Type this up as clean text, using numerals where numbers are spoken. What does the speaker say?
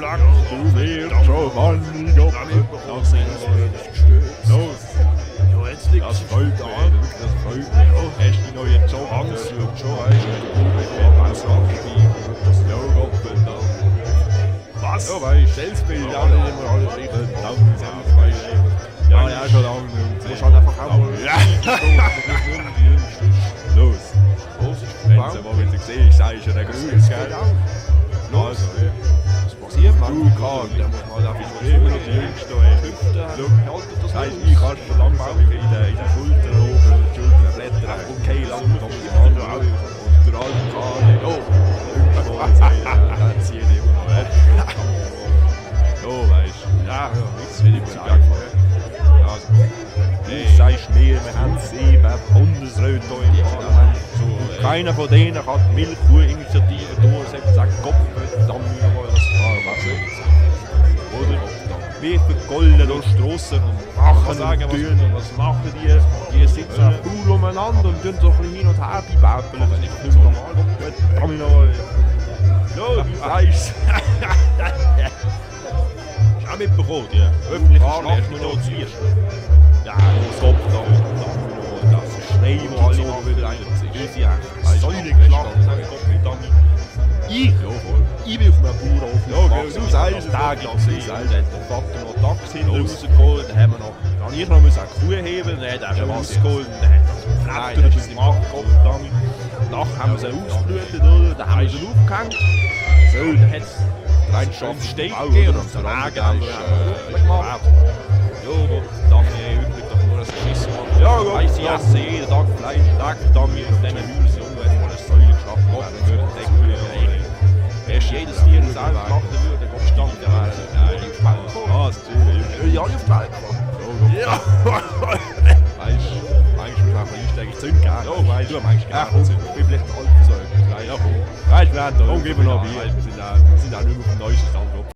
Dank. Du wirst schon Mann, Gott. Das ist gestürzt. Los. Ja, jetzt liegt Das sie freut mich, da. das freut mich. Oh, hast du die neuen Job? Angst wird schon, weißt du. Als Abspiel. Das Logo, da. Was? Ja, weißt du. Selbstbild, Ja, ja, nicht immer alles richtig. Verdammt, weißt du. Ja, schon lange nicht. Du musst halt einfach auch mal... Ja. Los. Wenn sie mal wieder siehst, sagst du, der Grüß, gell? Also, ja. Was passiert, Mann? Du kannst, Da muss man halt einfach immer noch die Jüngste, ey. Hüfte halten, das Heißt, ich kannst du langsam in der Schulter oben, die Schulter blättern. Okay, langsam die Hand auf. Und der alte Kahn, oh, dann zieht immer noch weg. So, weißt du. Ja, jetzt will ich zu Berg fahren. Also, du sagst mir, wir haben 7 Bundesräte hier im Parlament. Keiner von denen kann die Milchkuh-Initiative durchsetzen, sagt Gott, verdammt nochmal, das kann was soll ich sagen. Oder? Wir vergolden da Strassen und machen und tun und was machen die? Die sitzen faul umeinander und tun so ein bisschen hin und her beibappeln. Das ist nicht so normal. Verdammt nochmal. Ja, du sagst hast du auch mitbekommen, die öffentliche Schlacht mit uns hier. Ja, das Kopf da. Das Schrei, wo alle mal wieder einer ist. Säulenschlacht, sag ich Gott mit an. Ich bin auf einem Bauernhof. Ja, du sagst es. Täglich gesehen. Da hat der Vater noch Dachs hinten rausgeholt. Dann haben wir noch, dann ich noch eine Kuh heben. Dann hat er schon was geholt. Dann hat er Fletter über seinen Magen gekocht. Nachher haben wir sie ausgeblutet, oder? Dann haben wir sie aufgehängt. So, dann hat es einen Steak gegeben. Und am Regen haben wir gemacht. Ja, Gott, Dami, wirklich doch nur ein Geschiss gemacht. Ja, Gott. Weiss, ich esse jeden Tag Fleisch. Tag, Dami, auf diesen Häusern. Und wenn mal eine Säule geschafft wird, dann würde ich denken, erst jedes Tier das selber schlachten würde, dann stand der wäre auf die Welt gekommen. Ah, natürlich. Würde ich alle auf die Welt kommen. Ja. Weißt du, manchmal muss man einsteigen. Ich zünd gerne. Ja, weißt du, manchmal gerne. Ich bin vielleicht alt für so etwas. Ja, komm. Weißt du, wir haben da. Komm, gib mir noch Bier. Wir sind auch nicht mehr auf dem neuesten Stand.